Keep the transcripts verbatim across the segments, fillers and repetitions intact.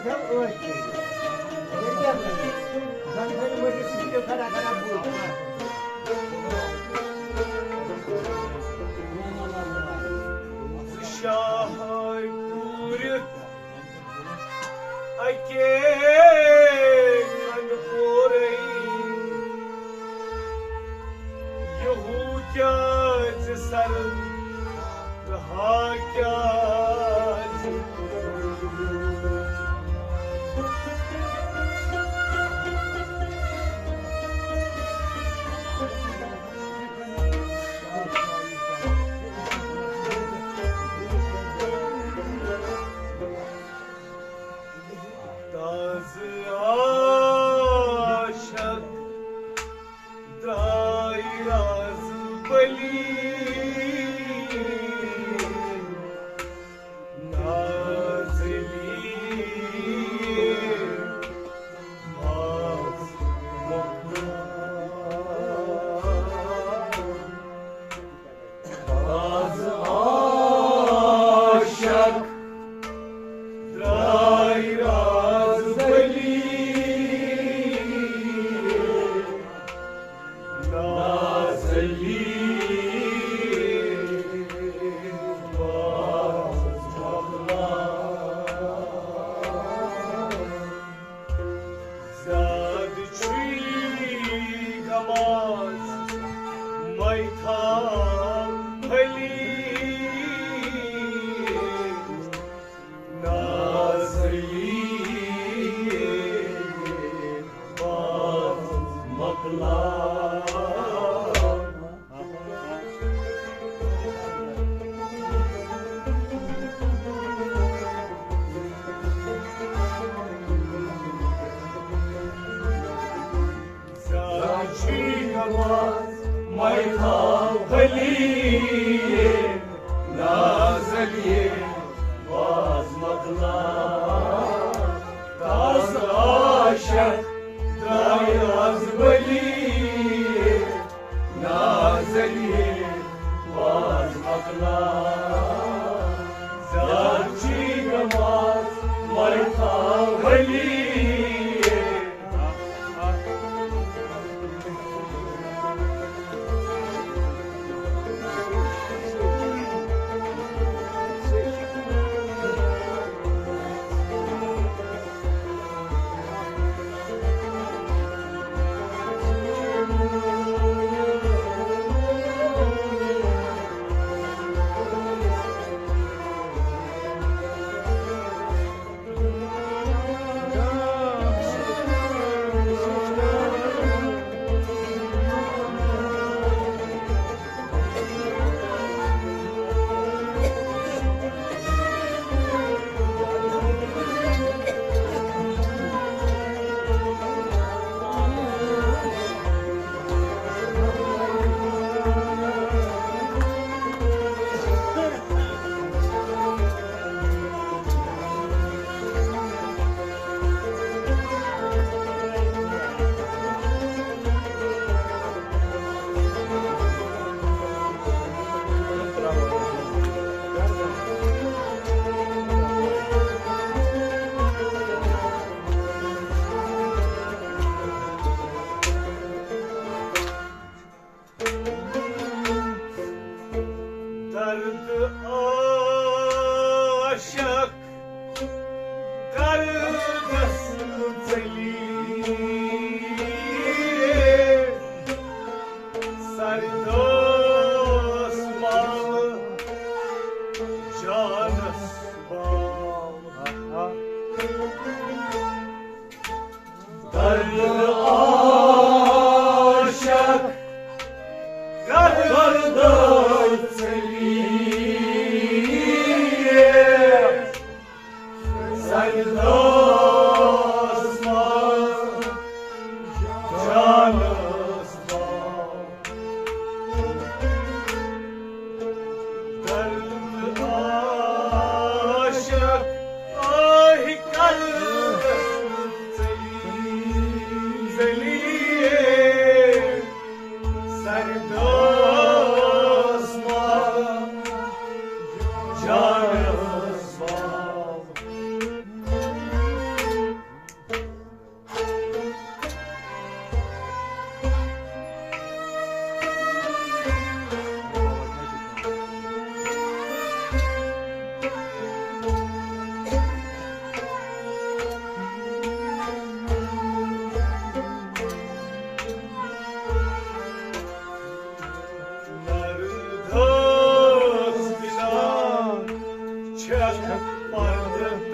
زن ٲسۍ کٔرِتھ۔ ییٚلہِ کیٛاہ کٔرِتھ؟ زن کٔرِتھ ؤٹِتھ سُہ چھُ کھڑا کھڑا بوٗلِتھ۔ زٕ شاہے پوٗرِتھ اَکے کَنہٕ پورَے۔ یہِ ہُہ کیٛازِ سَرٕ تہٕ ہا کیٛازِ؟ تازٕ عاشق درٛاے راز بٔلی، نازلی باز مۄکلاو۔ راز عاشق درٛاے راز بٔلی، نازلی باز مۄکلاو۔ زیادٕ چھُے غماز مَے تھاو پھٔلی، نازلی باز مۄکلاو۔ زیادٕ چھُے غماز مَے تھاو پھٔلی، نازلی باز مۄکلاو۔ تازٕ عاشق درٛاے راز بٔلی، نازلی باز مۄکلاو۔ زیادٕ چھُے غماز مَے تھاو پھٔلی۔ درد عاشق کردس ژٔلی، سردس مال جانس باو۔ درد عاشق کردس ژٔلی، سردس مال جانس باو۔ درد عاشق آہ کردس ژٔلی، ژٔلی، سردس مال جانس باو۔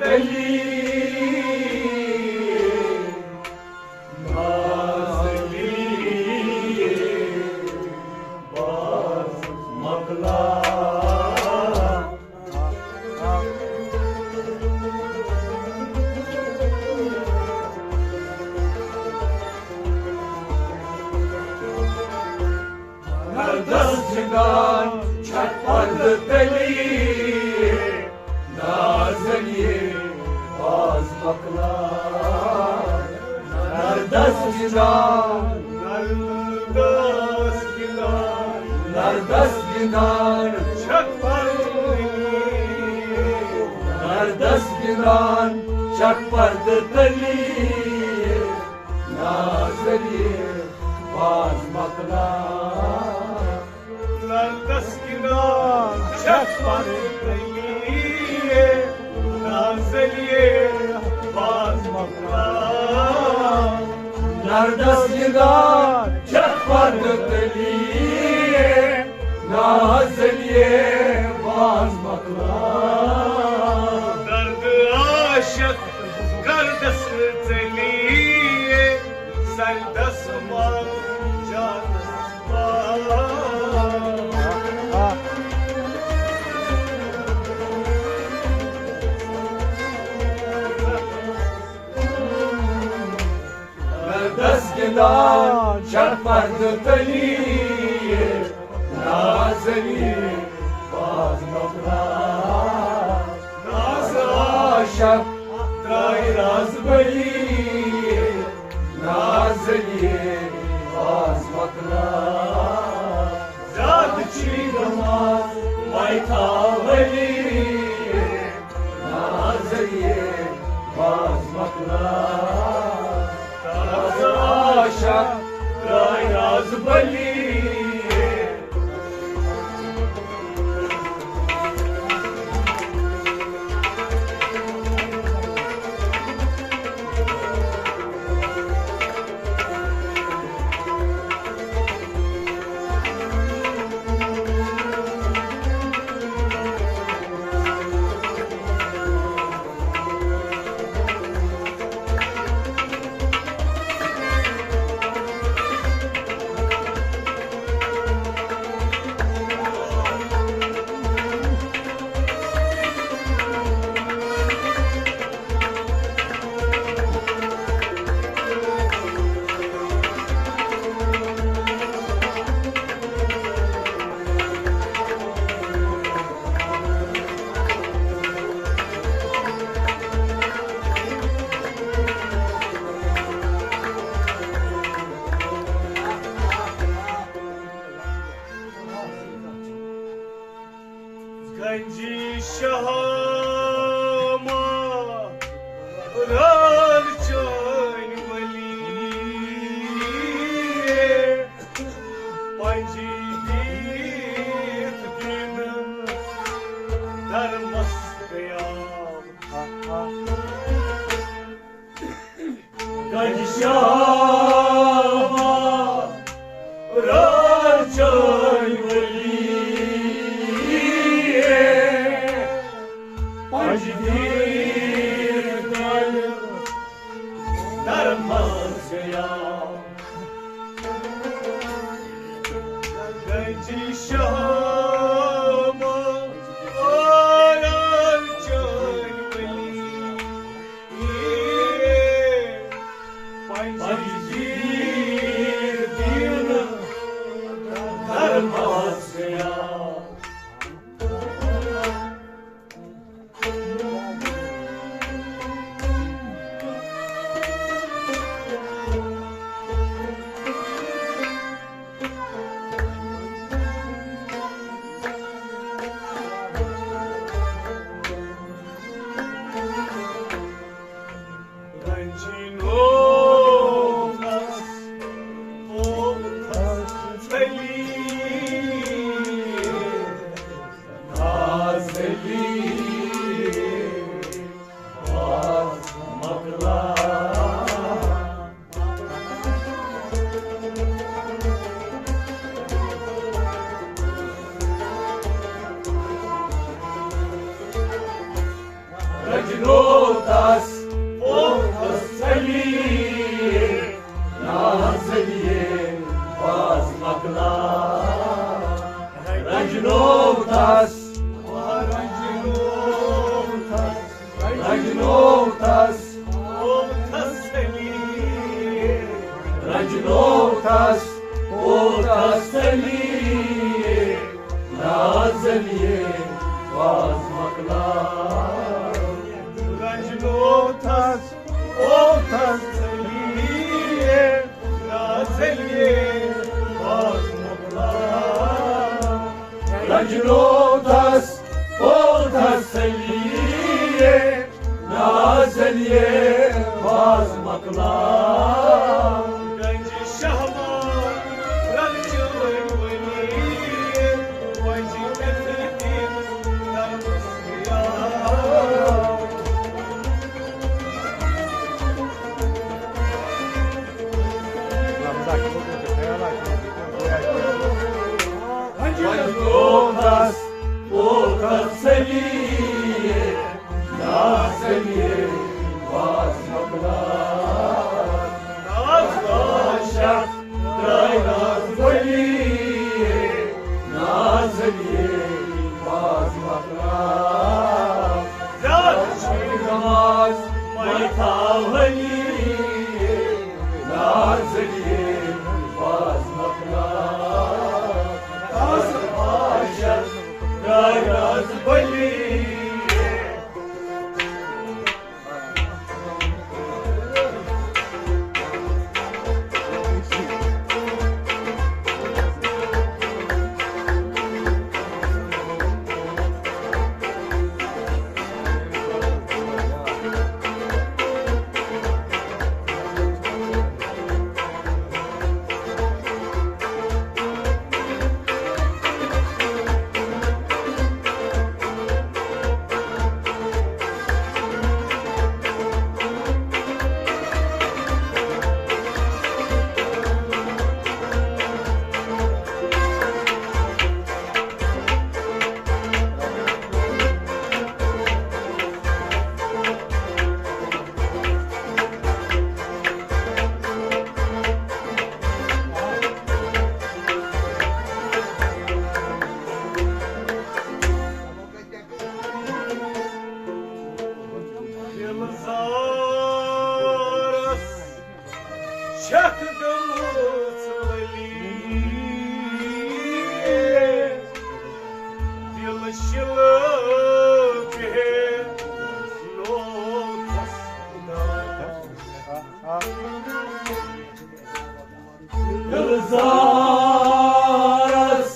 تلی نازلی باز مۄکلا۔ نردس گِنٛدان چھکھ پردٕ تلی، نازلیے باز مۄکلا۔ نردس گِنٛدان، نردس گِنٛدان، نردس گِنٛدان چھکھ پردٕ تلی، نردس گِنٛدان چھکھ پردٕ تلی، نازلیے باز مۄکلا۔ نردس گِنٛدان چھکھ پردٕ تلی، نازلیے باز مۄکلا۔ نردس گِنٛدان چھکھ پردٕ تلی، نازلیے باز مۄکلا۔ درد عاشق کردس ژلی، سردس مال جانس مال۔ نردس گِنٛدان چھکھ پردٕ تلی، نازلی باز مۄکلا۔ ناز عاشق ترٛایہِ راز بلی، نازلی باز مۄکلا۔ زیادٕ چھی گٔمٕژ میتھا ولی، نازلیے باز مۄکلا۔ تازٕ عاشق ترٛایہِ راز بلی۔ گنجی شہامہ رال چٲنۍ ولی، پنجی دِتھ دِنہٕ درمس قیام۔ گنجی شہامہ رال چٲنۍ ولی، پنجی دِتھ دِنہٕ درمس قیام۔ گنجی شہامہ رال چٲنۍ ولی، پنجی دِتھ دِنہٕ درمس قیام۔ رنجنو تس، او تسلی، رنجنو تس، او تسلی، نازلیے، باز مۄکلاو۔ رنجنو تس، او تسلی، نازلیے، باز مۄکلاو۔ رنجنو تس، او تسلیے، نازلیے، باز مۄکلاو۔ گنج شہباز رنجوٕنۍ ؤنی، وۄنۍ چھِ کتھٕ تِم نرمس یار۔ وۄنۍ گوٚو تس، او تسلیے، نازلیے، باز مۄکلاو۔ ناز باشا، ترٛاے ناز بلی، نازلیے، باز مۄکلاو۔ زیادٕ چھُے نماز، وۄنۍ تھاو حٲلی، نازلیے، باز مۄکلاو۔ ناز باشا، ترٛاے ناز بلی۔ دلزارس چھکھ گٔمٕژ ولی، دل شِلہٕ پیٚہہ نوکھس خدا۔ دلزارس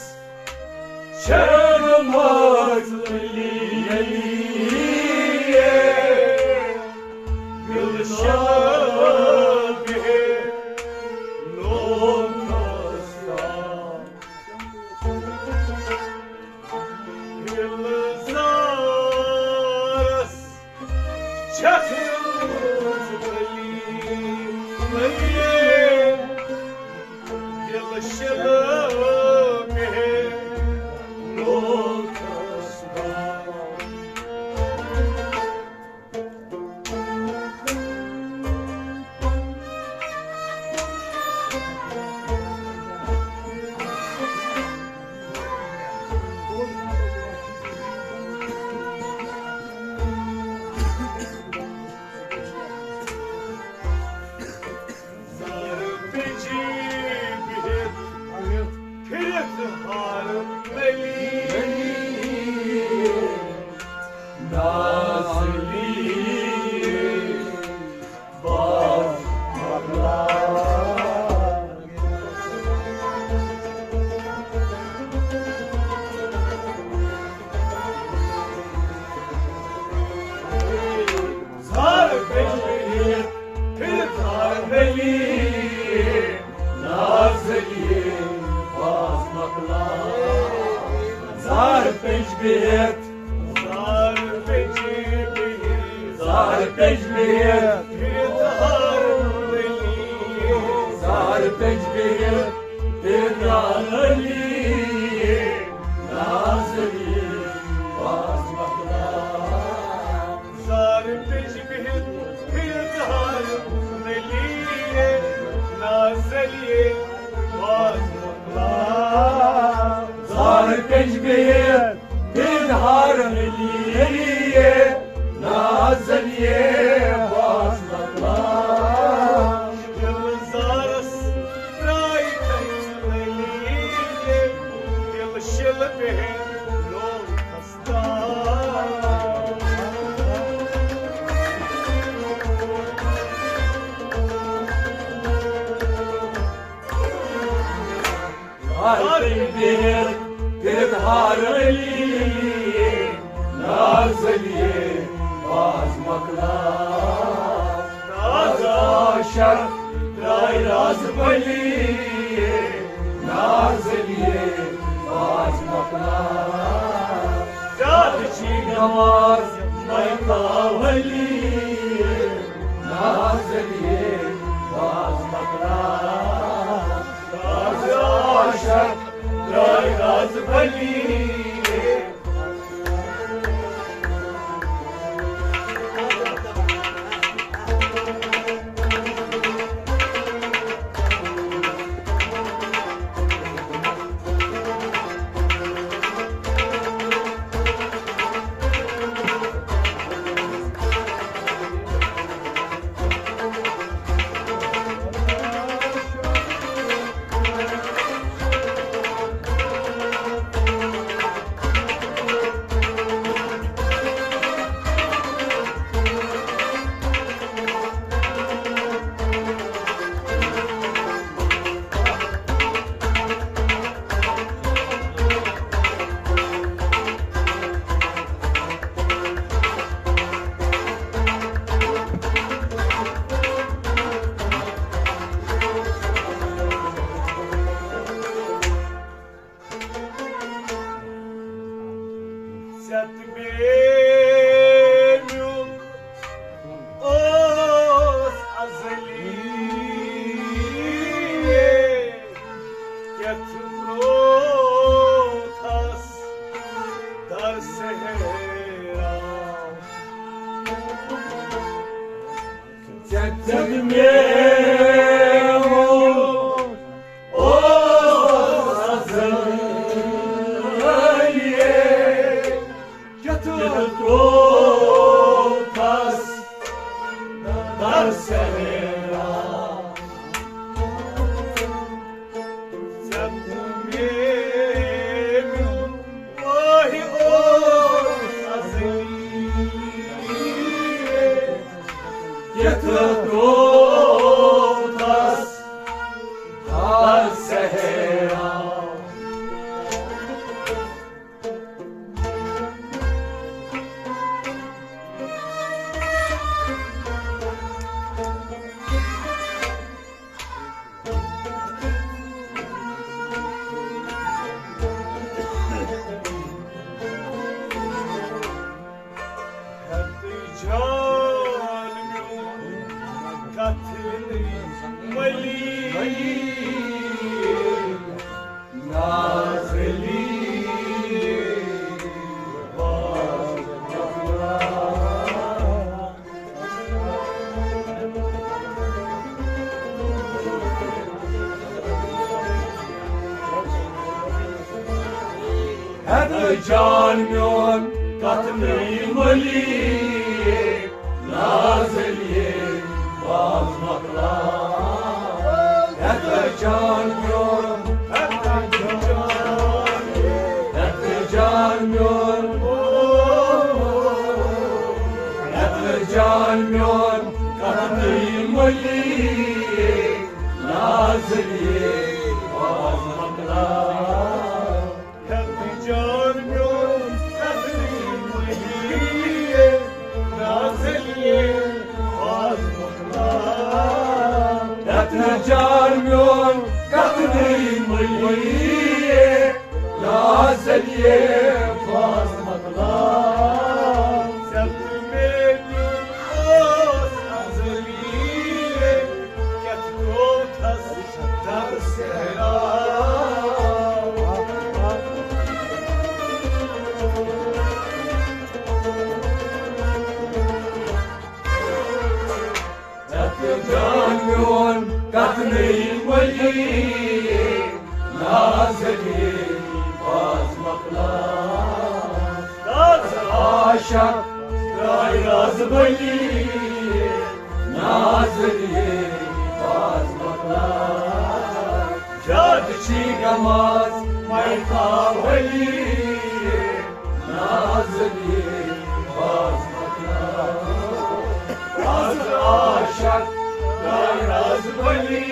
چھکھ گٔمٕژ ولی، دل شِلہٕ پیٚہہ نوکھس خدا۔ دلزارس چھکھ گٔمٕژ ولی، ولی، دل شِلہٕ پیٚہہ نوکھس خدا۔ زار پیٚجہِ بِہِتھ پھِرِتھ ہار نلی، نازلی۔ زار پیٚجہِ بِہِتھ پھِرِتھ ہار نلی، نازلیے، باز مۄکلاو۔ زار پیٚجہِ بِہِتھ، زار پیٚجہِ بِہِتھ، زار پیٚجہِ بِہِتھ پھِرِتھ ہار نلی، زار پیٚجہِ بِہِتھ پھِرِتھ ہار نلی، نازلیے، باز مۄکلاو۔ زار پیٚجہِ بِہِتھ پھِرِتھ ہار نلی، نازلیے، باز مۄکلاو۔ زار پیٚجہِ بِہِتھ پھِرِتھ ہار نلی، نلی، ناز زلیے باز مۄکلاو۔ دِلزارس ترٛایہِ تھٔج لٔلی، دِل شِل بیہن لوگ خستاو۔ ہر تٔمۍ بِہِتھ کِردار علی، نازلیے باز مۄکلاو۔ تازٕ عاشق ترٛایہِ راز بلی، نازلیے باز مۄکلاو۔ زیادٕ چھی نماز مۄکلاو علی، نازلیے باز مۄکلاو۔ راز عاشق، راز بلی۔ ژےٚ تہٕ مےٚ میُن اوس ازلی، کیٛاہ ژٕ ترٛووتھس در صحرا۔ ژےٚ تہٕ مےٚ میُن اوس ازلی، کیٛاہ ژٕ ترٛووتھس در صحرا۔ ژےٚ تہٕ مےٚ میُن واہہِ اوس ازلی، کیٛاہ ژٕ ترٛووتھس در صحرا۔ ہیتہٕ جان میون کتھٕ مٔلی۔ نازلی۔ ہیتہٕ جان میون کتھٕ مٔلی، نازلیے باز مۄکلاو۔ ہیتہٕ جان میون، ہیتہٕ جان میون، ہیتہٕ جان میون کتھٕ مٔلی، نازلیے باز مۄکلاو۔ ہیتہٕ جان میون کتھٕ مٔلی، نازلیے باز مۄکلاو۔ ہیتہٕ جان میون کتھٕ مٔلی، نازلیے باز مۄکلاو۔ ژےٚ تہٕ مےٚ میون اوس ازلی، کیٛاہ ژٕ ترٛووتھس در صحرا۔ ہیتہٕ جان میون کتھٕ مٔلی، نازلیے باز مۄکلاو۔ تازٕ عاشق ترٛایہِ راز ولی نازلی باز مکلا، جاد چی گماز مائی ولی نازلی باز مکلا، از عاشق دار از ولی.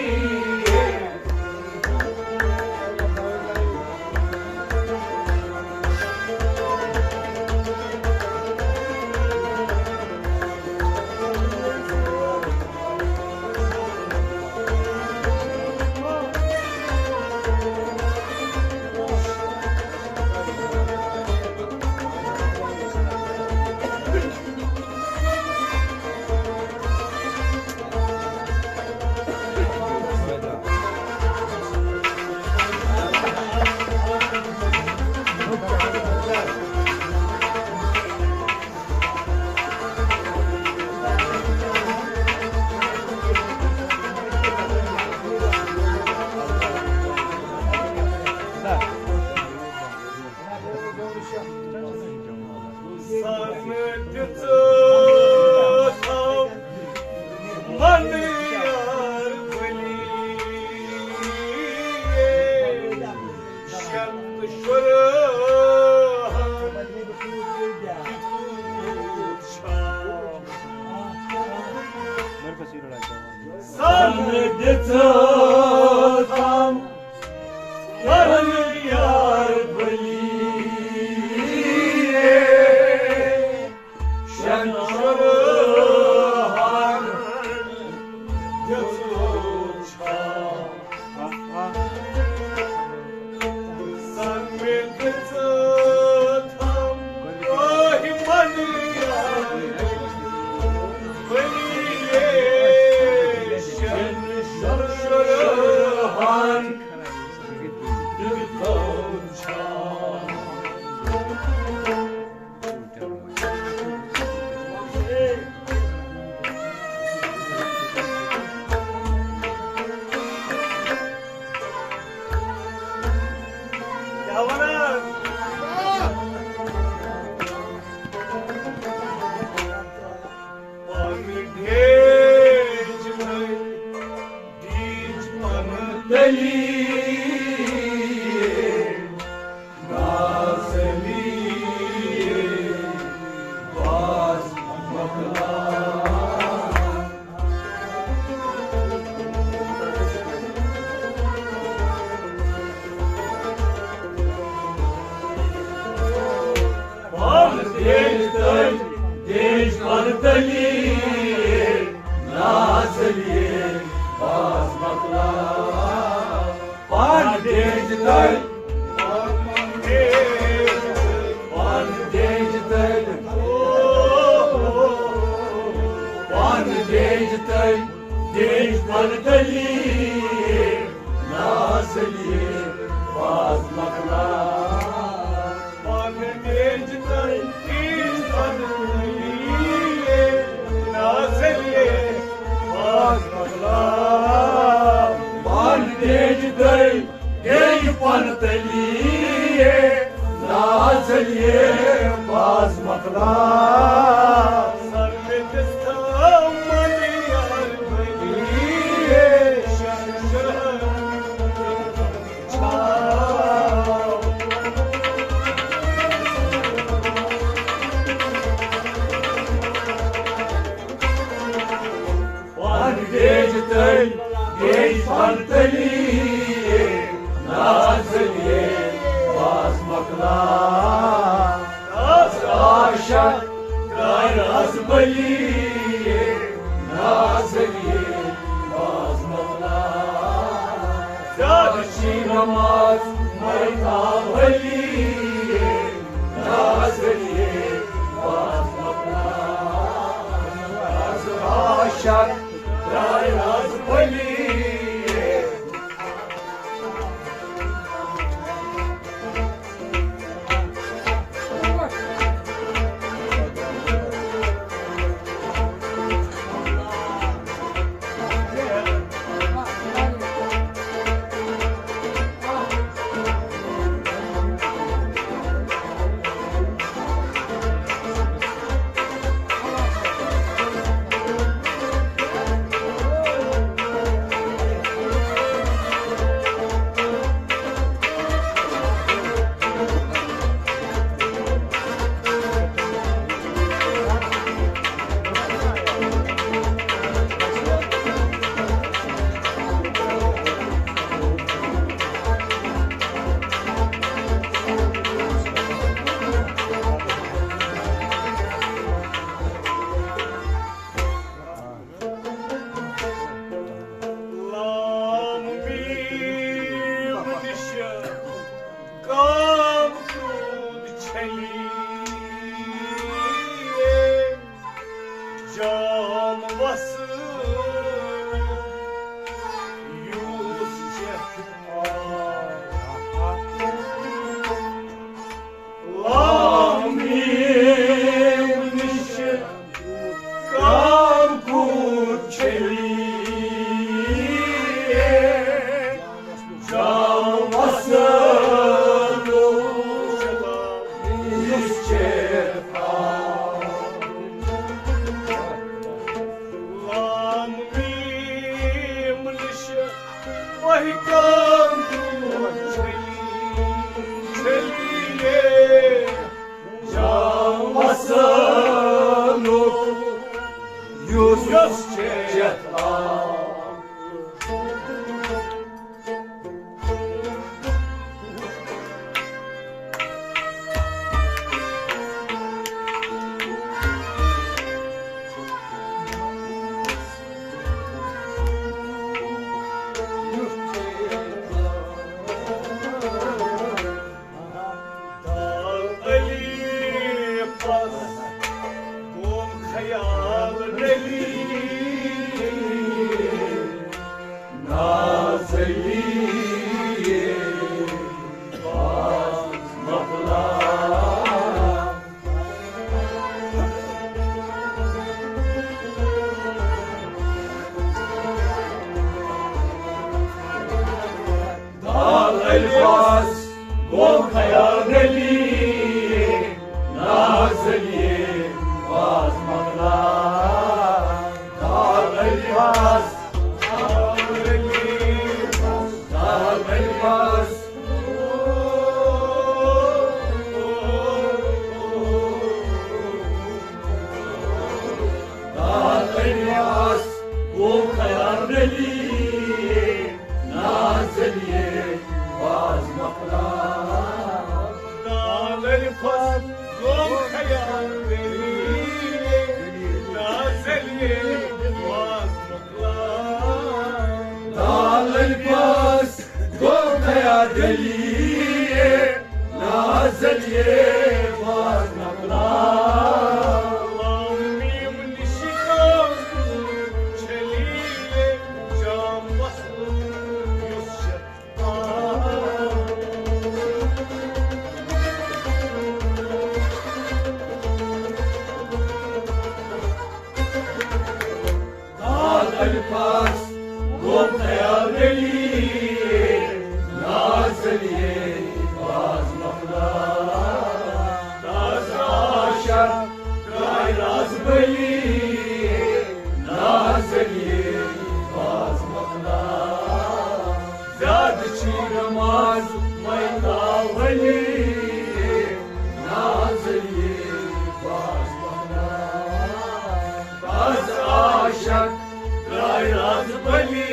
سن دِژٕ تھاو من یار ولی، شن شُرہن دیُتُن چھاو۔ سن دِژٕ تھاو من یار ولی، شن شُرہن دیُتُن چھاو۔ سن دِژٕ تھاو من یار ولی، شن شُرہن دیُتُن چھاو۔ کیٛاہ وَنان؟ پَنٕنۍ ڈیج تھٲے، ڈیج پَنہٕ تٔلی۔ نازلی باز مۄکلاو۔ پَن دِج تٔلۍ، دِج پَن تٔلی، نازلی باز مۄکلاو۔ پَن دِج تٔلۍ، پَن دِج تٔلۍ، پَن دِج تٔلۍ، دِج پَن تٔلی، نازلی باز مۄکلاو۔ پَن دِج تٔلۍ، دِج پَن تٔلی، نازلی باز مۄکلاو۔ پَن دِج تٔلۍ، دِج پَن تٔلی، نازلی باز مۄکلاو۔ سر مےٚ دِژ تھاو من یار ولی، شن شُرہن پَن دِج تٔلۍ، دِج پَن تٔلی، نازلی باز مۄکلاو۔ از عاشق درٛاے از بلی، نازلی باز مۄکلاو۔ زیادٕ چھی نماز مَے تھاو ولی، نازلی باز مۄکلاو۔ از عاشق درٛاے از بلی۔ وسہٕ یُس چٮ۪تھ آو۔ لام میم نِش کام کوٗت چھٔلی۔ جام وسہٕ یُس چٮ۪تھ آو۔ لام میم نِش وہی کام چھٔلی، چھٔلی یے۔ جام وسہٕ یُس چٮ۪تھ آو۔ دال علی پس گوم خیال علی۔ ناز علی باز مۄکلاو۔ دال الفاظ گوٚو خیال دلی، نازلیے باز مۄکلاو۔ دال الفاظ، دال الفاظ، دال الفاظ گوٚو خیال دلی، نازلیے باز مۄکلاو۔ دال الفاظ گوٚو خیال دلی، نازلیے باز مۄکلاو۔ دال الفاظ گوٚو خیال دلی، نازلیے باز مۄکلاو۔ لام میم نِش کم چھٔلی جام وسہٕ یُس چٮ۪تھ آو۔ دال الفاظ گوٚو خیال دلی، نازلیے باز مۄکلاو۔ تازٕ عاشق درٛاے راز بلی، نازلیے باز مۄکلاو۔ زیادٕ چھی نماز مۄکلاو ولی، نازلیے باز مۄکلاو۔ تازٕ عاشق درٛاے راز بلی۔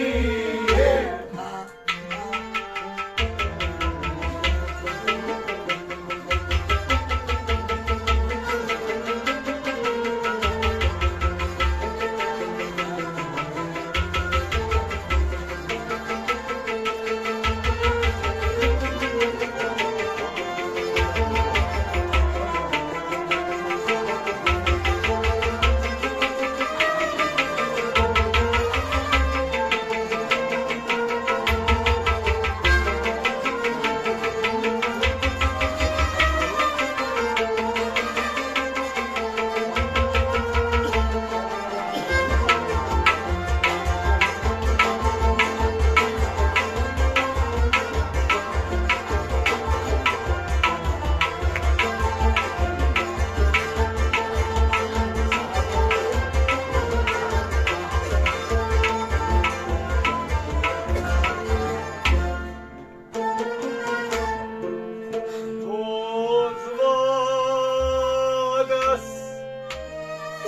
بوز وادس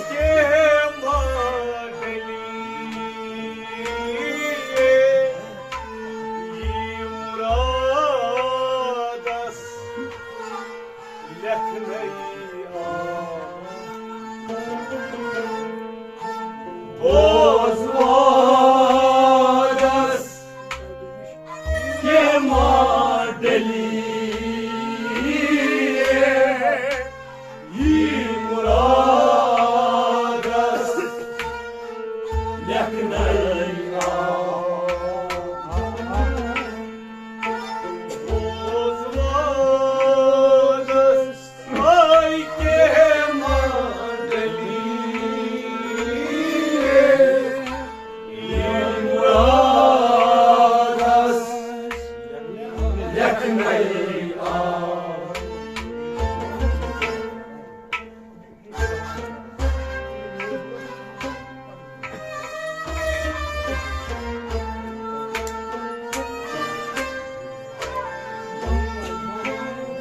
کینٛہہ ماڈلی، یی مرادس لیکھنَے آو۔ بوز وادس کینٛہہ ماڈلی، یی مرادس لیکھنَے آو۔ بوز وعدس آے کینٛہہ ماندلی، یِم راتس لیکھنَے آو۔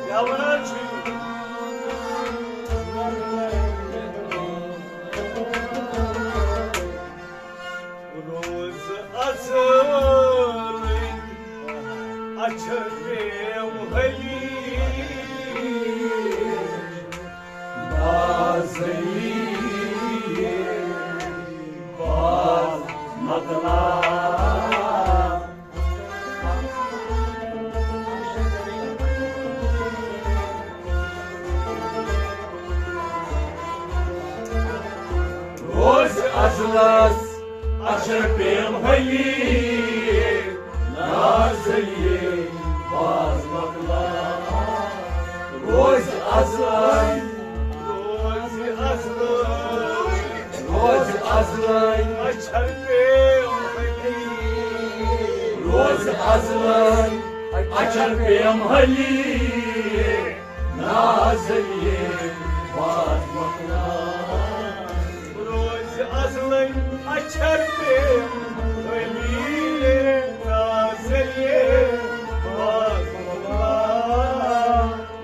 کیٛاہ وَنان چھُ؟ روز ازلٕکۍ اچھر پیم ہلی، بازلی باز مکلا۔ روز ازلس اچھر پیم ہلی، نازلیے باز مکلا۔ روز ازلس، روز ازلس، روز ازلن اچھر پیم ہلی۔ روز ازلن اچھر پیم ہلی، نازلیے باز مکلا۔ روز ازلن اچھر پیم ہلی، نازلیے باز مکلا۔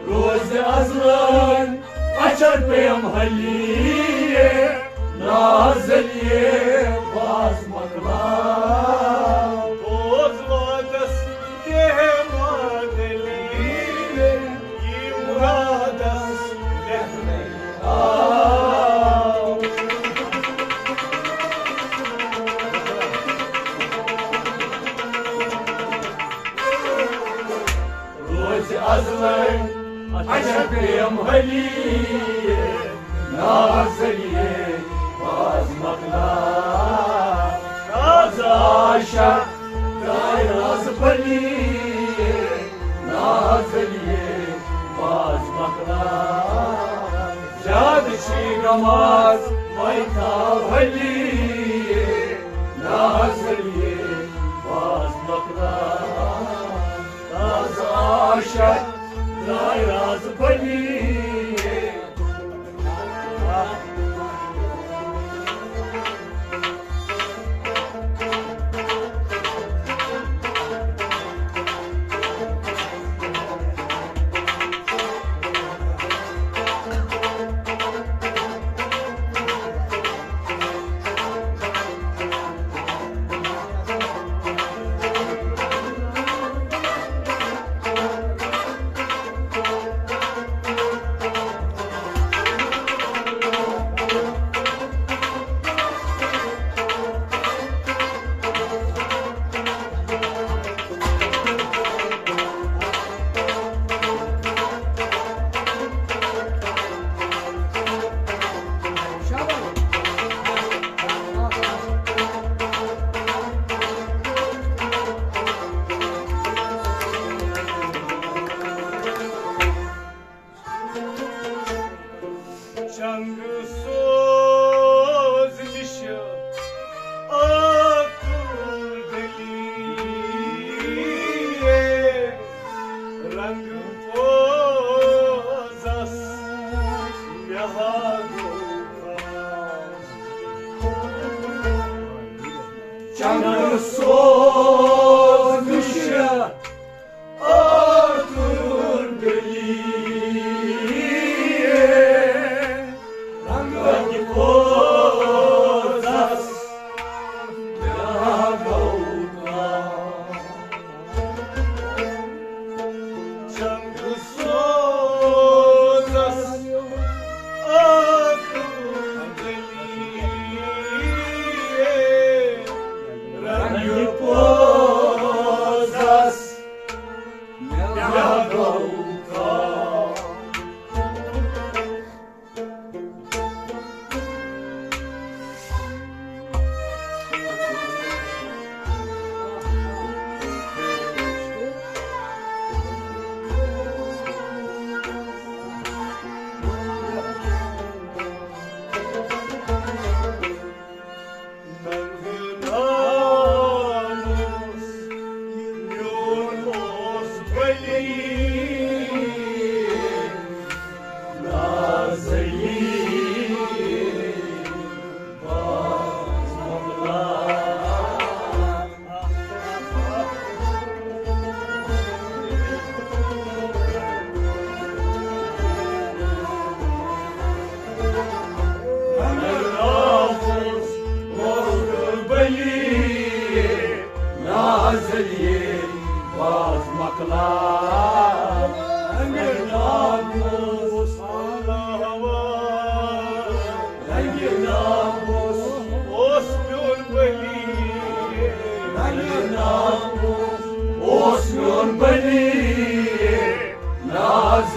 روز ازلن اچھر پیم ہلی، نازلیے باز مکلا۔ بوز وعدس کینٛہہ ماندلی، یِم راتس لیکھنَے آو۔ روز ازلن اچھر پیم ہلی، نازلیے باز مکلا۔ راز عاشق ترٛایہِ راز بلی، نازلیے باز مکلا۔ زیادٕ چھی نماز مے تھاو ہلی، نازلیے باز مکلا۔ راز عاشق ترٛایہِ راز بلی۔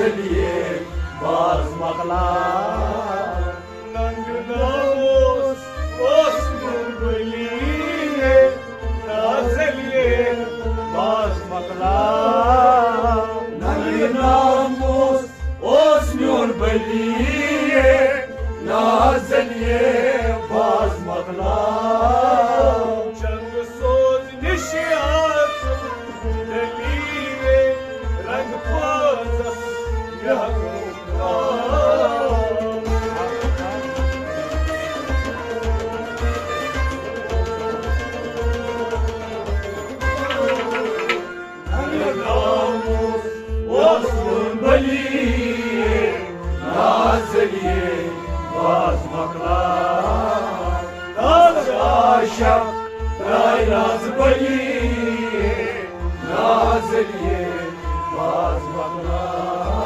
باز مۄکلاو۔ ننگ ناموس اوس میون بلی، نازلیے باز مۄکلاو۔ ننگ ناموس اوس میون بلی، نازلیے باز مۄکلاو۔ چنگ سوز نشیات دلیرے رنگ پازس یہگو۔ ناموس اوس میون بلی، نازلیے باز مۄکلاو۔ تازٕ عاشق درٛاے راز بلی، نازلیے باز مۄکلاو۔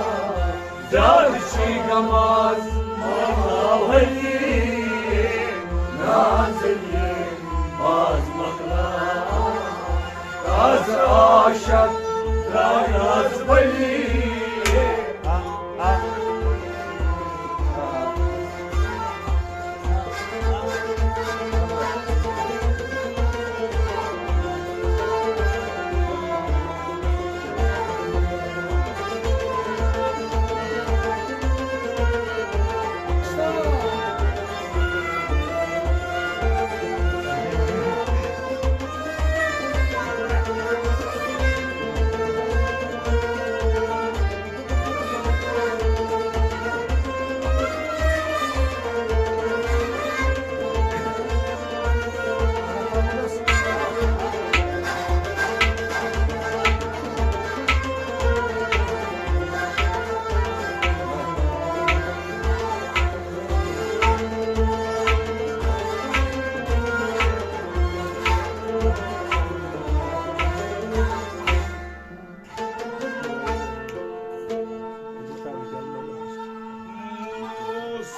زیادٕ چھی غم از مۄکلاو حلی، نازلیے باز مۄکلاو۔ تازٕ عاشق درٛاے راز بلی۔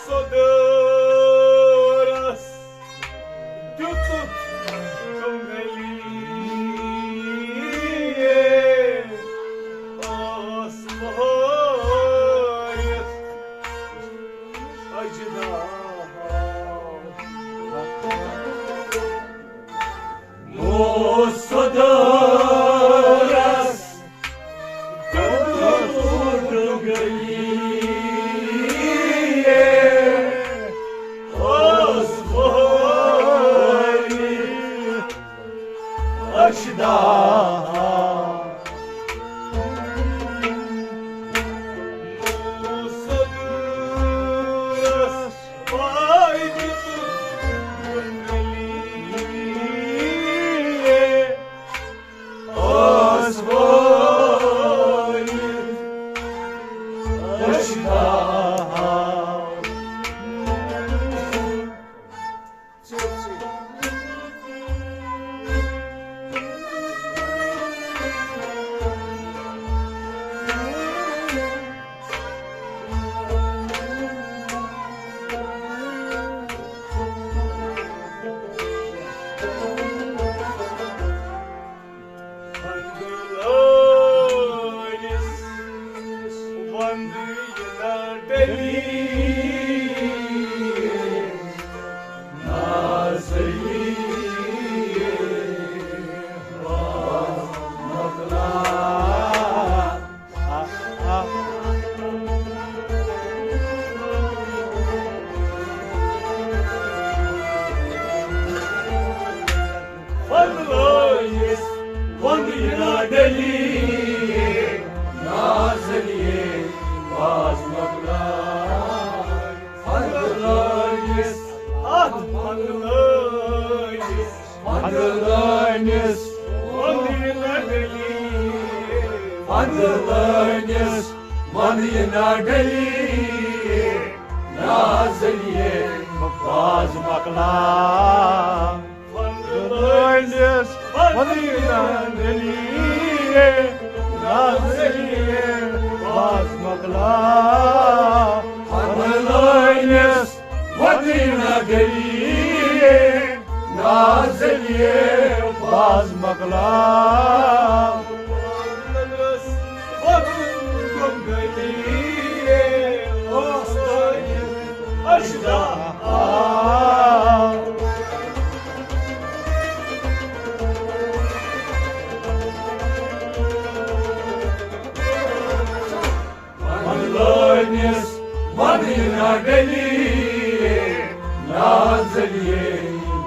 صدرس دیُتُکھ جنگلی آس مہارِتھ اجدہا۔ صدرس فنلٲیِس وۄندٕ یِنا ڈلی، نازلیے باز مۄکلاے۔ فنلٲیِس، اَتھ فنلٲیِس، فنلٲنِس وۄندٕ یِنا ڈلی۔ فنلٲنِس وۄندٕ یِنا ڈلی، نازلیے باز مۄکلاے۔ فنلٲنِس وۄندٕ یِنا ڈلی، نازلیے باز مۄکلاے۔ فنلٲنِس وۄندٕ یِنا ڈلی، نازلیے باز مۄکلاے۔ فنلٲنِس وۄندٕ یِنا ڈلی،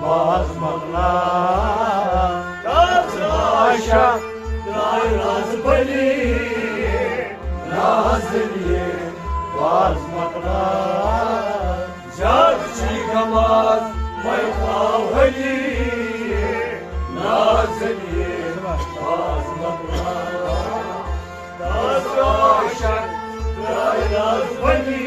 باز مۄکلا، تس عاشق درٛاے راز بلی، نازلیے باز مۄکلا۔ زیادٕ چھُے غم از، وۄنۍ تھاو حٲلی، نازلیے باز مۄکلا۔ تس عاشق درٛاے راز بلی۔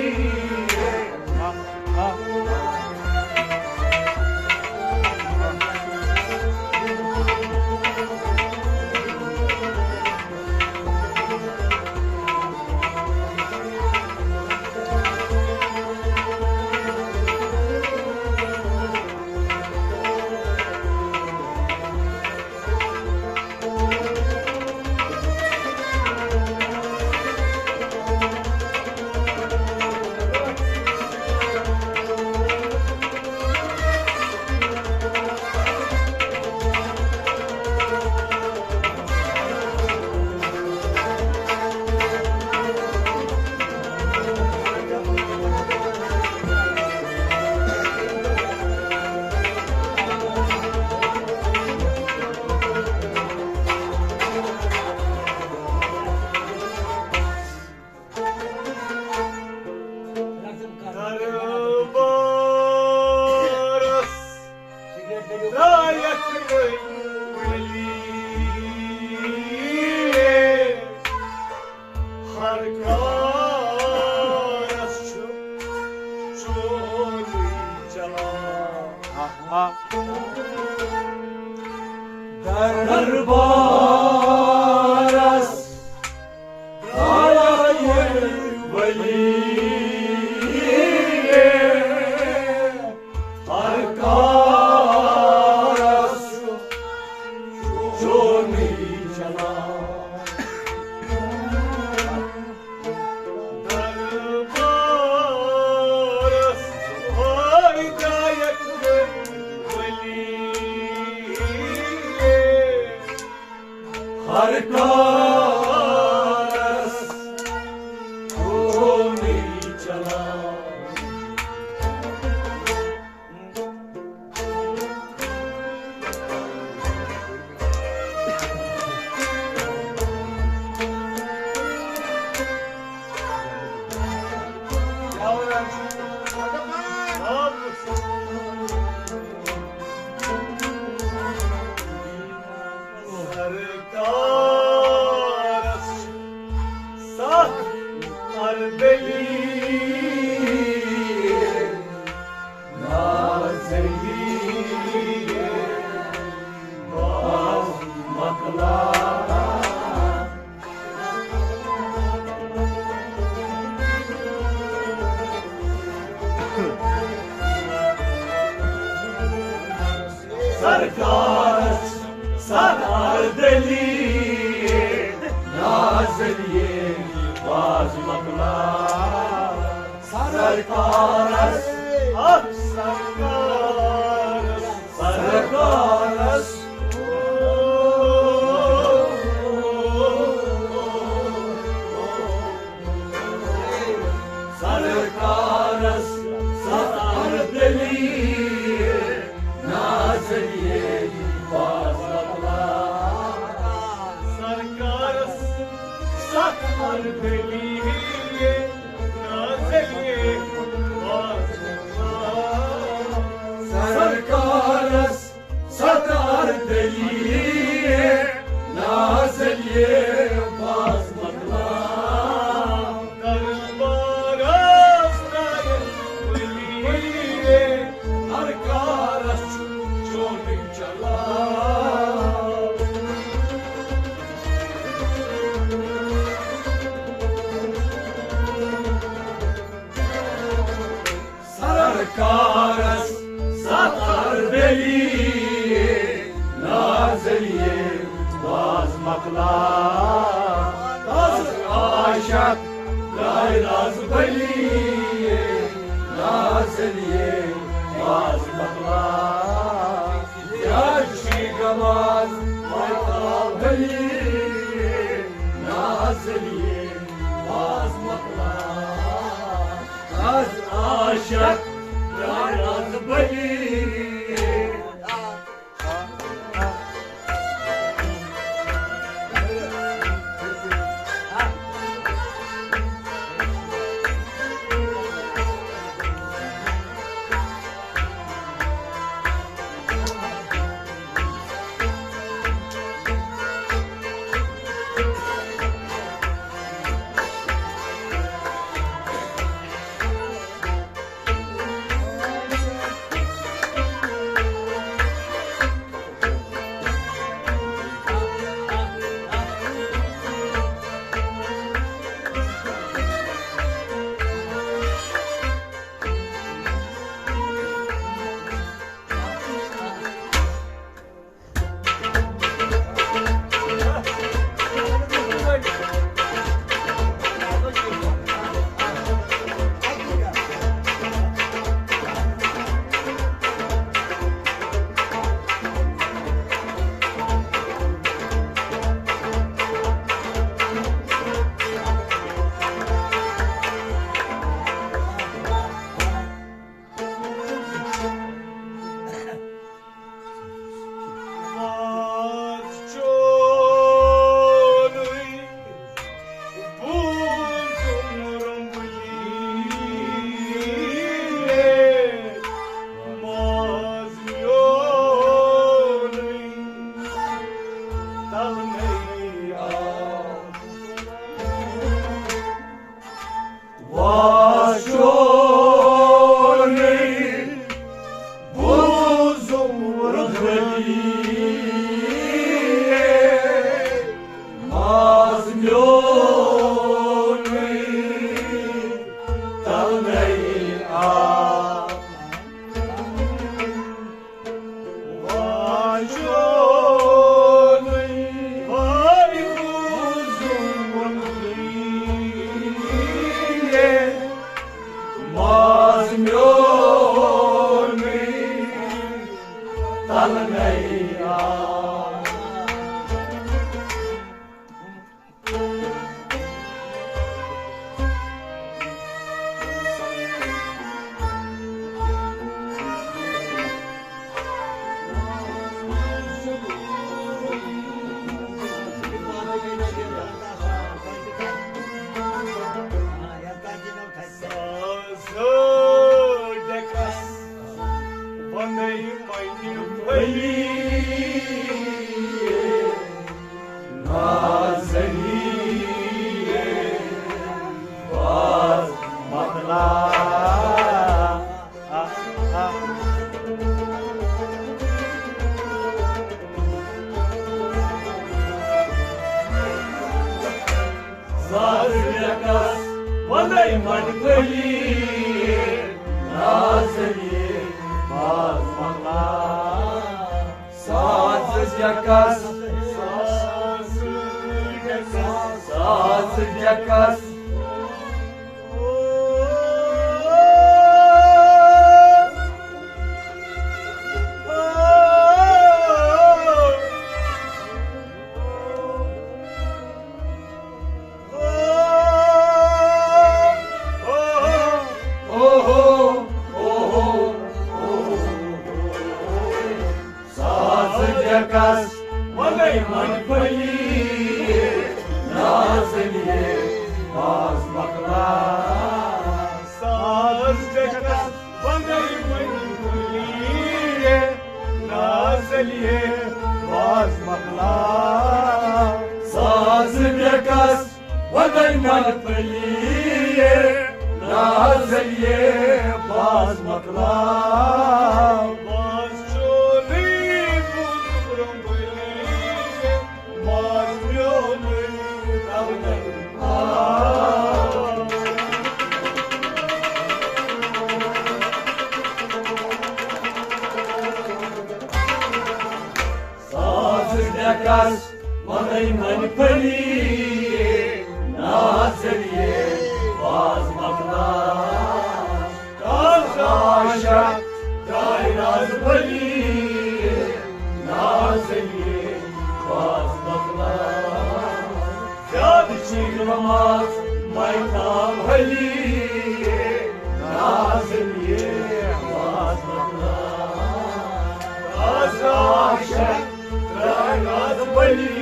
دربارس درایکھ ولی، ہر کارس چھُ چونُے چلان۔ آہا۔ دربارس آیہِ ولی، ہر کارس چونُے چلان۔ دربارس آیہِ ولی، ہر کارس چونُے چلان۔ سرکارس ستھ اردلی، نازلی باز مۄکلا۔ سرکارس ستھ اردلی، نازلیے باز مۄکلا۔ سرکارس، آہ، سرکارس، سرکارس، سرکارس ستھ اردلی، نازلیے باز مۄکلا۔ سرکارس ستھ اردلی، نازلیے باز مۄکلا۔ سرکارس ستھ اردلی، نازلیے باز مۄکلا۔ دربارس درایکھ ولی، ہر کارس چھُ چونُے چلان۔ سرکارس ستھ اردلی، نازلیے باز مۄکلا۔ تس عاشق درٛاے راز بلی، نازلیے باز مۄکلا۔ یا چھُے غم از، وۄنۍ تھاو حٲلی، نازلیے باز مۄکلا۔ از عاشق درٛاے راز بلی، ماز میونُے تَلنَے آو۔ واجونُے ہاے بوزُم ووٚنُے، ماز میونُے تَلنَے آو۔ ساز ڈیکس ونے منہِ پھلی نازلی باز مکلا۔ ساز ڈیکس ونے منہِ پھلی نازلی باز مکلا۔ ساز ڈیکس، ساز ڈیکس، ساز ڈیکس۔ ساز ڈیکس ونے منہِ پھلی نازلی باز مکلا۔ ساز ڈیکس ونے منہِ پھلی نازلی باز مکلا۔ ساز ڈیکس ونے منہِ پھلی نازلی باز مکلا۔ باز چونُے بُزرُمبلی، باز میونُے تَلنَے آو۔ ساز ڈیکس ونے منہِ پھلی نازلی باز مکلا۔ تازہ عاشق درائے ناز بلی نازلی باز مکلا۔ زیادٕ چیٖرمٕژ مایتام ہلی نازلی باز مکلا۔ تازہ عاشق درائے ناز بلی۔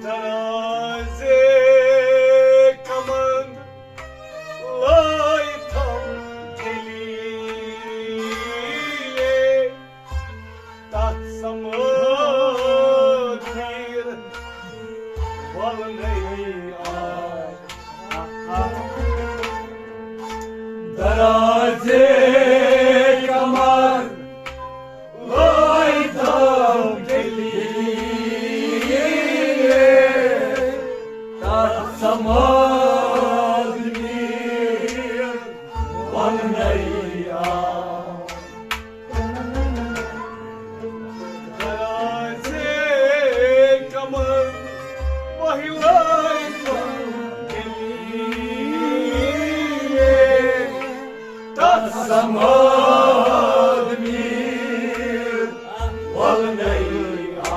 درازے کمند لٲے تھم دِلی، تتھ سمٲو تیٖر ولنَے آے۔ درازے کمر لٲے تھم دِلی، تتھ سمٲو صمد میر ولنی آ۔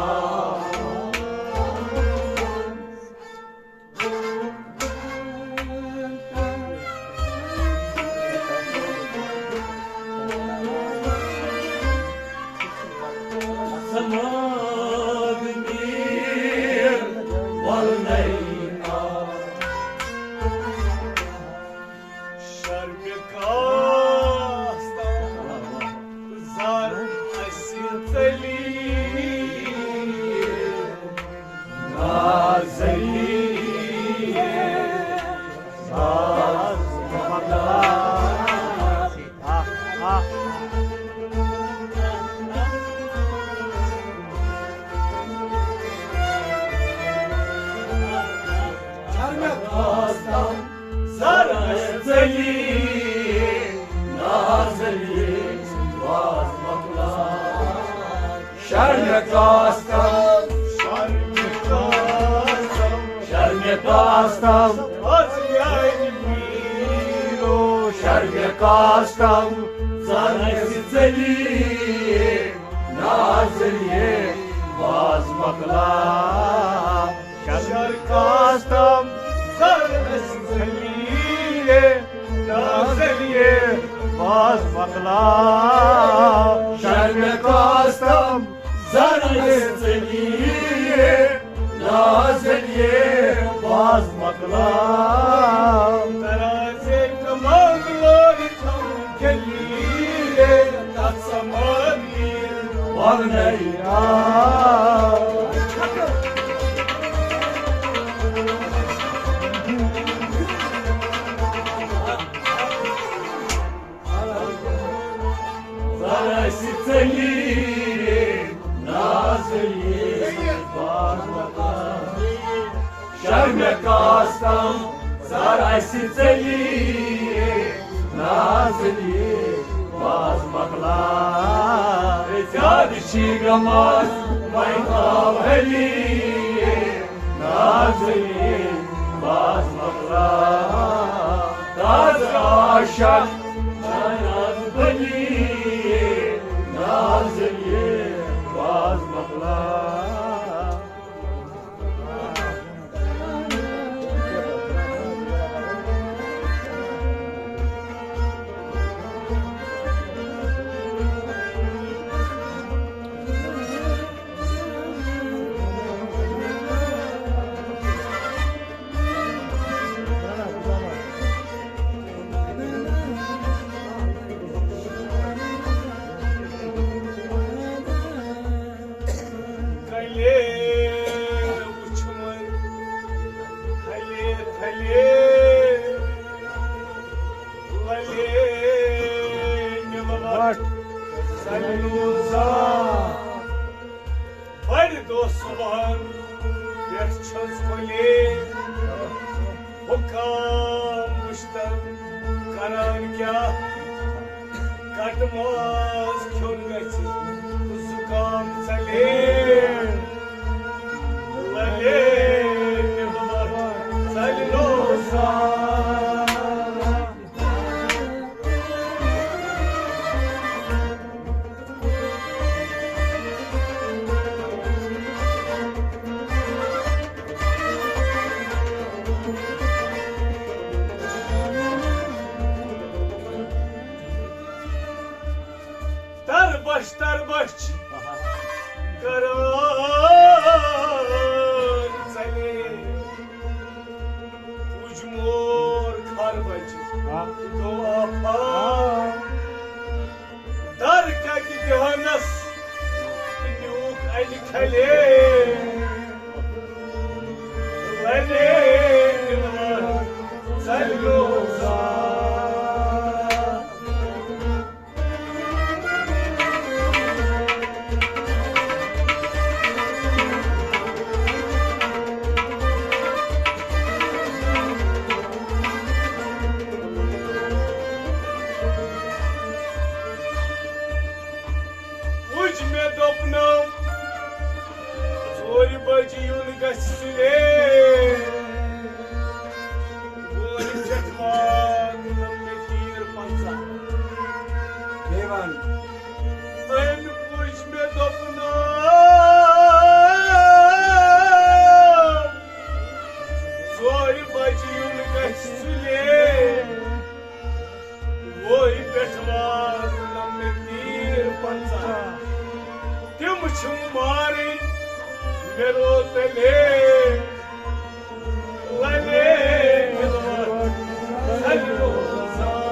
صمد میر ولنی آ۔ شرمہِ کاستم زر اسہِ ژٔلی نازلی ساز مۄکلاو۔ شرمہِ کاستم زر اسہِ ژٔلی نازلی ساز مۄکلاو۔ شرمہِ کاستم، شرمہِ کاستم، شرمہِ کاستم، از میانہِ پیرو۔ شرمہِ کاستم زر اسہِ ژٔلی نازلی ساز مۄکلاو۔ شرمہِ کاستم زر اسہِ ژٔلی نازلی ساز مۄکلاو۔ شرمہِ کاستم زر اسہِ ژٔلی نازلی ساز مۄکلاو۔ ترازے کمال لٲگِتھ جلیل تتھ سمانی وننی آ۔ زر اسہِ ژٔلی نازلی ساز مۄکلاو۔ شرمہِ کاستم زر اسہِ ژٔلی نازلی ساز مۄکلاو۔ زیادٕ چھی غم از وۄنۍ تھاو حلی نازلی ساز مۄکلاو۔ تازٕ عاشق شاہناز بلی نازلی ساز مۄکلاو۔ کلے وُچھمَن تھلے تھلے، للے نِلوَٹھ سَلنوزا۔ بڑِ دۄہ صُبحَن پٮ۪ٹھ چھَس کۄلے حُکام وُچھتَن کران کیٛاہ۔ کٹہٕ ماز کھیوٚن گژھِ زُکام ژَلے۔ لَلے نِلوَٹھ سَلنوزا۔ تربچ تربچ کران ژَلے۔ اُجمور خربچ گوٚو آفات۔ در کتہِ دِہنس نیوٗکھ اَلہِ کھلے۔ لَلے دِلوَر ژَلنوزا۔ وُچھ مےٚ دوٚپنم، ژورِ بجہِ یُن گژھِ سُلے۔ گوٚو أمِس یَتھ أمۍ پُرٛژھ مےٚ دوٚپُن، ژورِ بجہِ یُن گژھِ سُلے۔ وۄہہِ پٮ۪ٹھ واتنم مےٚ تیٖر پنٛژاہ۔ تِم چھِم مارٕنۍ، مےٚ رو تیٚلے۔ لَلے مِلوَتھ سَلوزار۔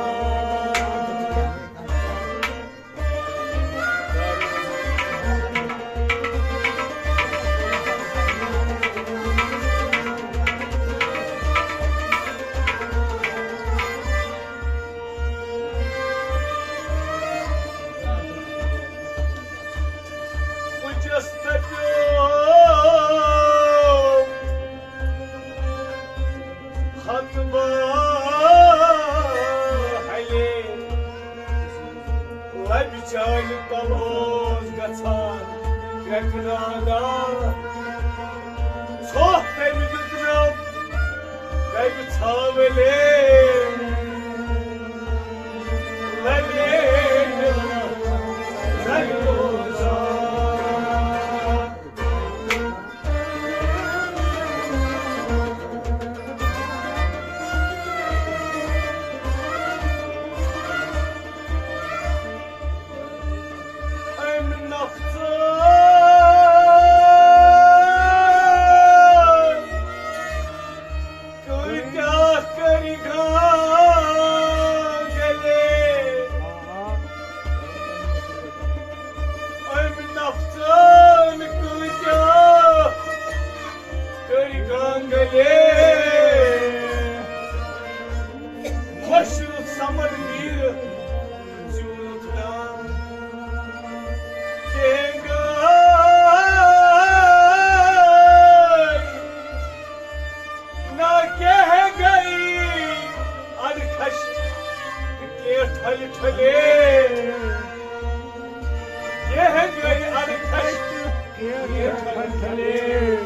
بہٕ چھَس تَپیوم ہتہٕ باہلے۔ لبہِ چانہِ تل اوس گژھان کرٛٮ۪کہٕ نادا۔ ژھۄپھ تٔمۍ دیُت مےٚ، تٔمۍ ژھاوٕلے۔ لبہِ لبہِ روزان۔ أمۍ نفژٕ کۭتیٛاہ کٔرۍ گانگلے۔ أمۍ نفژن کۭتیٛاہ کٔرۍ گانگلے۔ مشرف سمد میٖر زیوٗنُکھ ناو۔ کینٛہہ گٔے، نہ کینٛہہ گٔے اَڑٕکھَش، کینٛہہ ٹھۄلہِ ٹھۄلے۔ کینٛہہ گٔے اَڑٕکھَش، کینٛہہ ٹھۄلہِ ٹھۄلے۔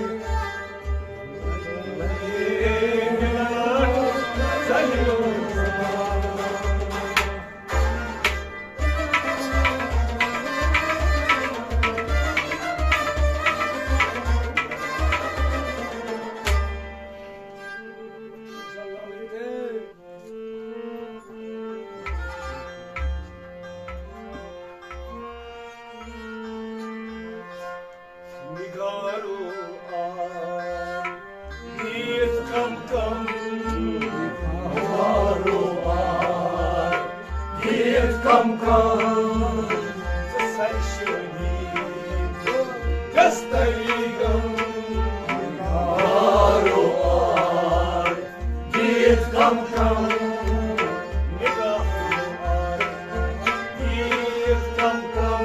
نگارو آر، دِتھ کم کم۔ نگارو آر، دِتھ کم کم۔ ژٕ سرشٲہی دستگی غم۔ نگارو آر، دِتھ کم کم۔ نگارو آر، دِتھ کم کم۔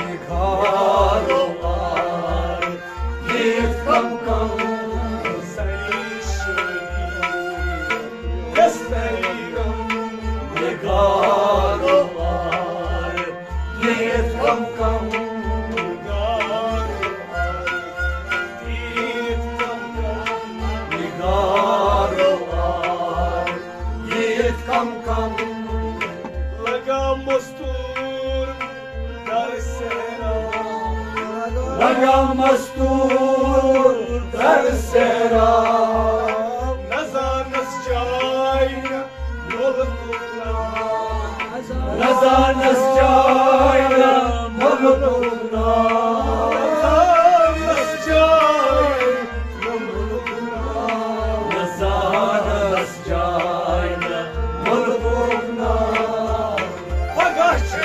نگارو آر، دِتھ کم کم۔ سرشٲہی دستگی غم۔ نگارو آر، دِتھ کم کم۔ نگارو آر، دِتھ کم کم۔ نگارو آر، دِتھ کم کم۔ لگا مستور در صحرا۔ لگا مستور در صحرا۔ نہ زانس جاے نہ ملکُک ناو۔ نہ زانس جاے نہ ملکُک ناو۔ نہ زانس جاے نہ ملکُک ناو۔ نہ زانس جاے نہ ملکُک ناو۔ پگاہ چھُ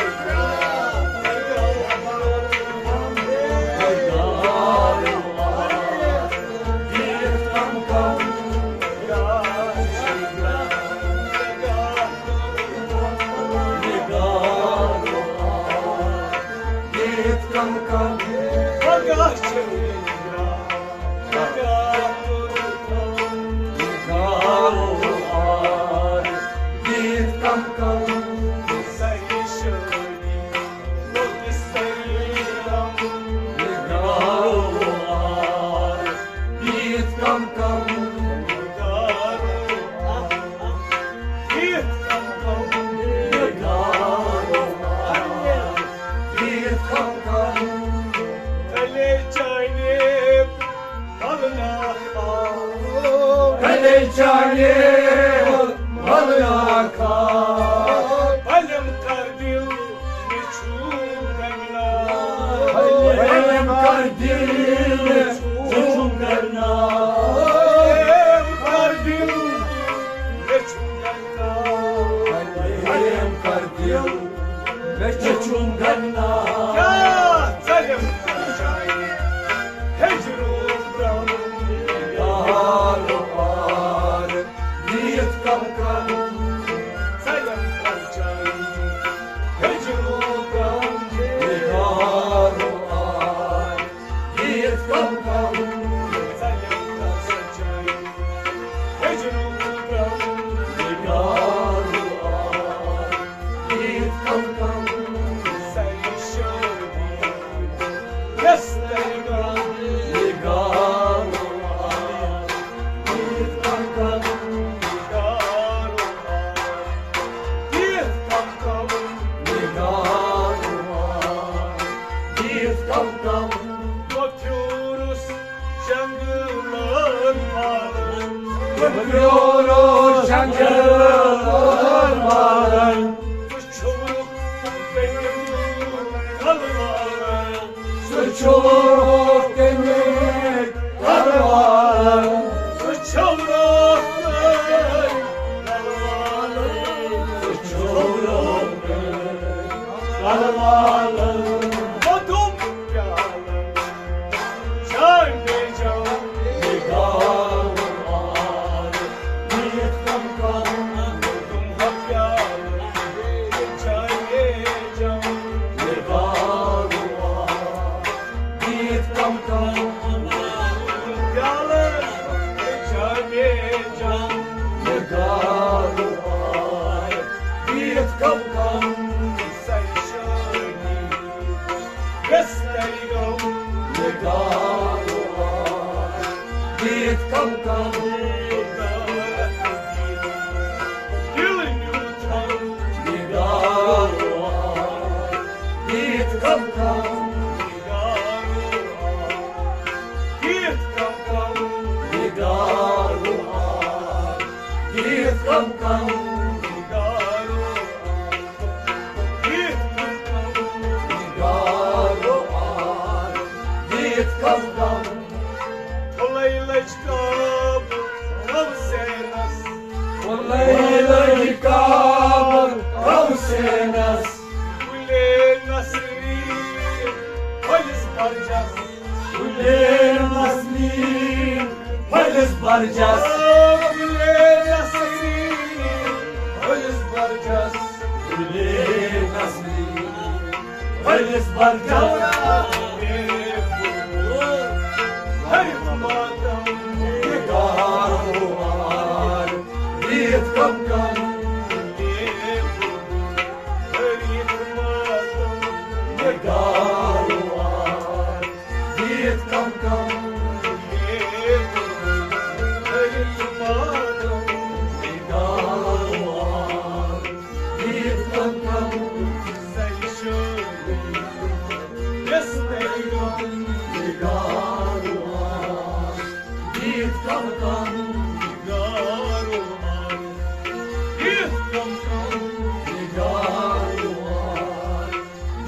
کم کم سرشانی، بستر غم نگارو آر، دِتھ کم کم دل نیوٗتھم نگارو آر، دِتھ کم کم نگارو آر، دِتھ کم کم نگارو آر، دِتھ کم کم نگارو آر، دِتھ کم کم نگارو آر، دِتھ کم کم۔ پھُلے لٔج کعبہٕ کوثینس، پھُلے لٔج کعبہٕ کوثینس، گُلے Nasreen پھٔلِس bridges. گُلے Nasreen پھٔلِس bridges. گُلے Nasreen پھٔلِس bridges. گُلے Nasreen پھٔلِس bridges. ہر ماتم نگارو آر، دِتھ کم کم۔ ہر ماتم نگارو آر، دِتھ کم کم۔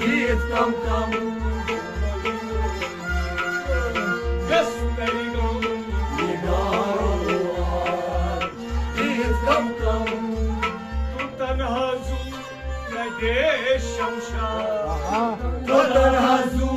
دِتھ کم کم بستر غم نگارو آر، دِتھ کم کم۔ تو تنہا زو نہ دے شمشاد، تو تنہا زو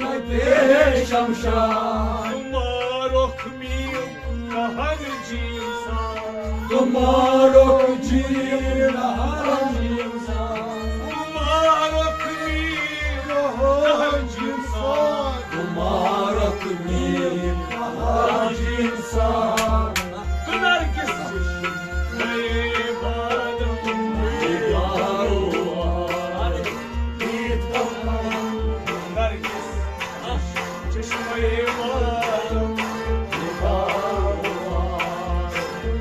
نہ دے شمشاد۔ تمہارو میل کہن جیل سان۔ تمہارو جیل کہن جیل سان۔ تمہارو میل کہن جیل سان۔ تمہارو میل کہن جیل سان۔ تو نرگس چشمے بادم نگارو آر، دِتھ کم کم۔ نرگس چشمے بادم نگارو آر،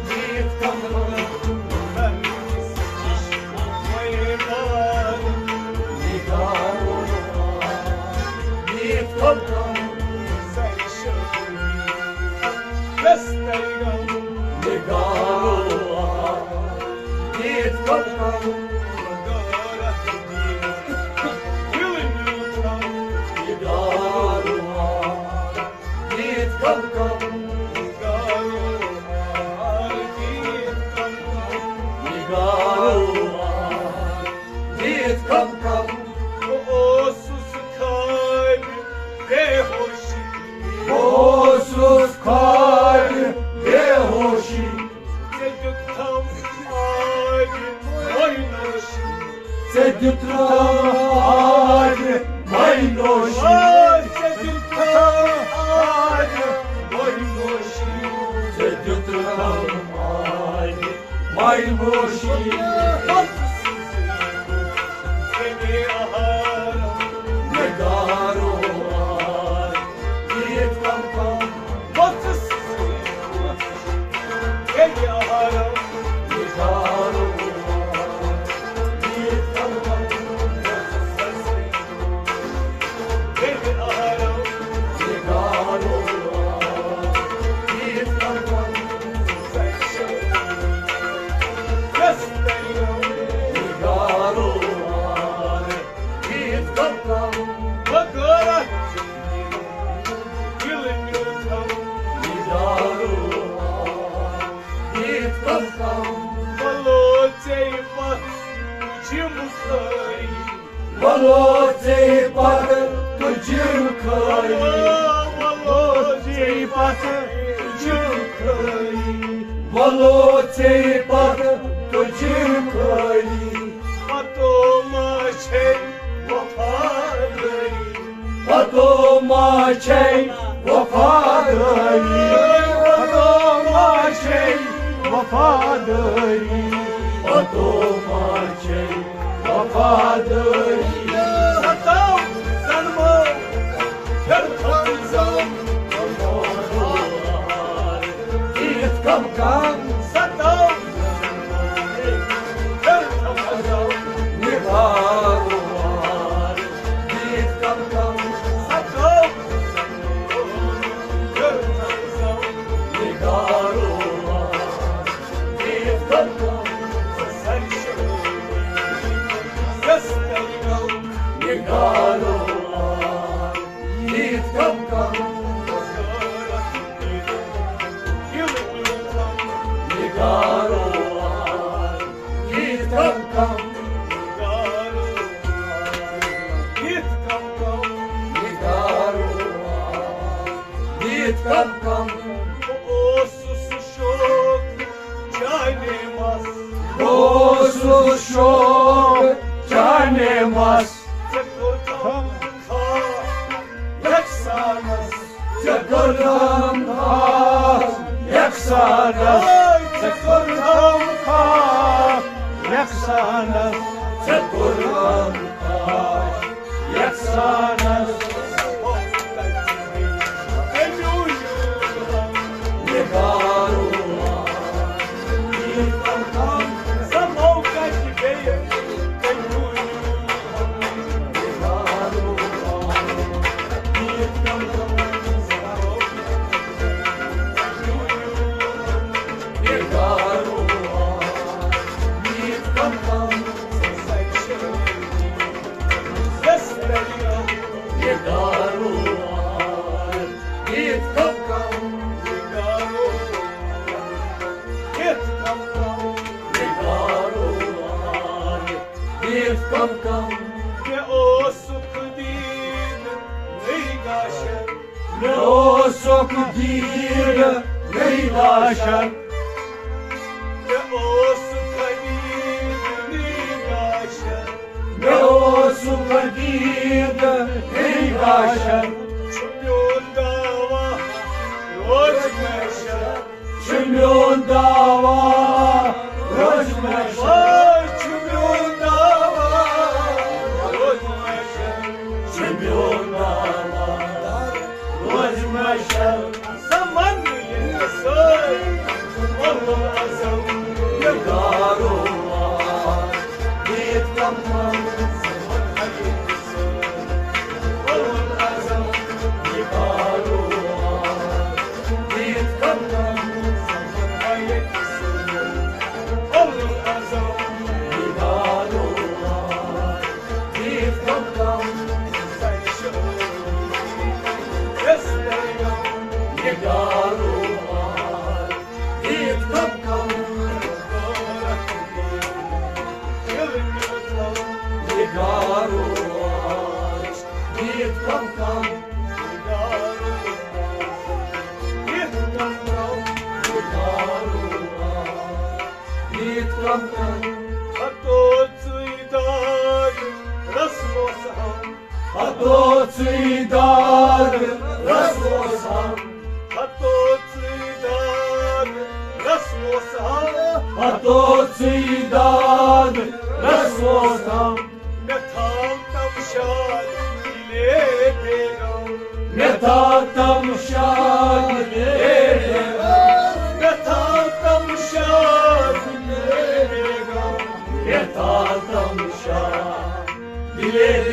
دِتھ کم کم۔ نرگس چشمے بادم نگارو آر، دِتھ کم کم۔ سرشانی بستر غم نگارو آر، دِتھ کم کم۔ غارت دِتھ دِل نیوٗتھم نگارو آر، دِتھ کم کم۔ نگارو آر، دِتھ کم کم۔ نگارو آر، دِتھ کم کم۔ بہٕ اوسُس خوابہِ بے ہوشی۔ بہٕ اوسُس خوابہِ بے ہوشی۔ ژےٚ دیُتتھم آبِ ماہِ نوشی۔ ژےٚ دیُتتھم آبِ ماہِ نوشی۔ آ، ژےٚ دیُتتھم آبِ ماہِ نوشی۔ ژےٚ دیُتتھم آبِ ماہِ نوشی۔ نگارو آر، دِتھ کم کم۔ نگارو آر، دِتھ کم کم۔ بلو ژے پتھ تُجِم خٲلی۔ بلو ژے پتھ تُجِم خٲلی۔ بلو ژے پتھ تُجِم خٲلی۔ بلو ژے پتھ تُجِم خٲلی۔ پتو ما چھے وفادٲری۔ پتو ما چھے وفادٲری۔ پتو ما چھے وفادٲری۔ پتو ما چھے وفادٲری۔ ستاو ظلمو، پھر تھٲوزم وفادار۔ یِتھ کم کم ستاو ظلمو، پھر تھٲوزم نگارو وار۔ یِتھ کم کم ستاو ظلمو، پھر تھٲوزم نگارو وار۔ یِتھ کم کم بہٕ اوسُس شوق چانے مس۔ بہٕ اوسُس شوق چانے مس۔ ژےٚ کوٚرتھم خاک یکسانس۔ ژےٚ کوٚرتھم خاک یکسانس۔ ژےٚ کوٚرتھم خاک یکسانس۔ ژےٚ کوٚرتھم خاک یکسانس۔ مےٚ اوسُکھ دیٖد نٔے گاشر۔ مےٚ اوسُکھ دیٖد نٔے گاشر۔ مےٚ اوسُکھ دیٖد نٔے گاشر۔ مےٚ اوسُکھ دیٖد نٔے گاشر۔ چھُ میون دعوا روزِ محشر۔ چھُ میون دعوا روزِ محشر۔ چھُ میون دعوا روزِ محشر۔ چھُ میون دعوا روزِ محشر۔ زمان ییٚلہِ سٲرۍ اولو اعظم یہِ دارو۔ ییٚتہِ کم کم زمان ییٚلہِ سٲرۍ اولو اعظم یہِ دارو۔ ییٚتہِ کم کم زمان ییٚلہِ سٲرۍ اولو اعظم یہِ دارو۔ ہتو ژٕے داغ رسمو سان۔ ہتو ژٕے داغ رسمو سان۔ ہتو ژٕے داغ رسمو سان۔ ہتو ژٕے داغ رسمو سان۔ مےٚ تھاو تمشاد دِلے بیگم۔ مےٚ تھاو تمشاد دِلے بیگم۔ مےٚ تھاو تمشاد دِلے بیگم۔ مےٚ تھاو تمشاد دِلے